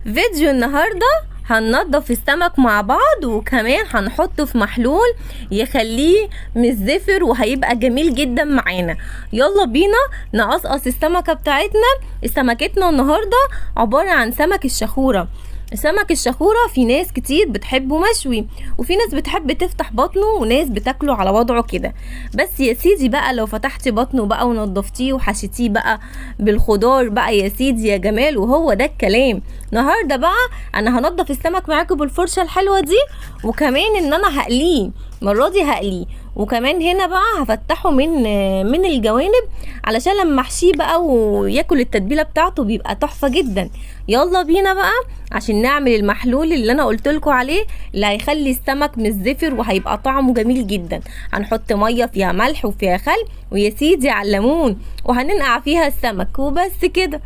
فيديو النهاردة هننضف السمك مع بعض، وكمان هنحطه في محلول يخليه مش زفر وهيبقى جميل جدا معانا. يلا بينا نقصقص السمكة بتاعتنا. سمكتنا النهاردة عبارة عن سمك الشخورة. سمك الشخورة في ناس كتير بتحبه مشوي، وفي ناس بتحب تفتح بطنه، وناس بتاكله على وضعه كده. بس يا سيدي بقى لو فتحتي بطنه بقى ونضفتيه وحشيتيه بقى بالخضار بقى يا سيدي يا جمال، وهو ده الكلام. النهارده بقى انا هنضف السمك معاكم بالفرشه الحلوة دي، وكمان ان انا هقليه المرة دي هقليه، وكمان هنا بقى هفتحه من الجوانب علشان لما احشيه بقى وياكل التتبيله بتاعته بيبقى تحفة جدا. يلا بينا بقى عشان نعمل المحلول اللي انا قلت لكم عليه اللي هيخلي السمك مش زفر وهيبقى طعمه جميل جدا. هنحط مية فيها ملح وفيها خل ويا سيدي على الليمون، وهننقع فيها السمك وبس كده.